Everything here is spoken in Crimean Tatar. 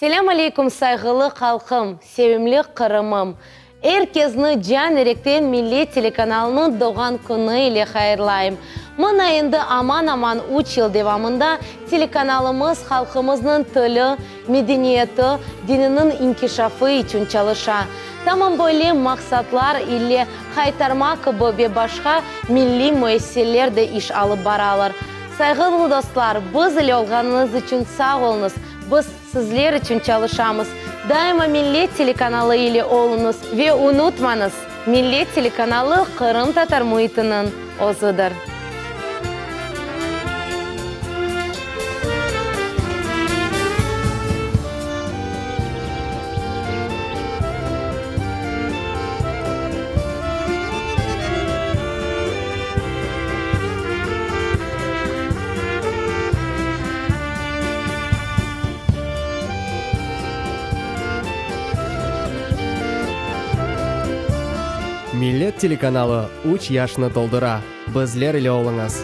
Selâm aleyküm sayğılı halqım, sevimli Qırımım! Er kezni can yürekten Millet telekanalınıñ doğğan künü ile hayırlayım. Mına endi aman-aman üç yıl devamında telekanalımız halqımıznıñ tili, medeniyeti, dininiñ inkişafı içün çalışa. Tamam böyle maqsatlar ile Haytarma kibi ve başqa milliy müessiseler de iş alıp baralar. Sayğılı dostlar, biz ile olğanıñız içün sağ oluñız. Biz sizler içün çalışamız. Daima Millet telekanalı ile oluñız ve unutmañız, Millet telekanalı qırımtatar müitiniñ özüdir. Millet telekanalı üç yaşnı toldura. Bizler ile oluñız!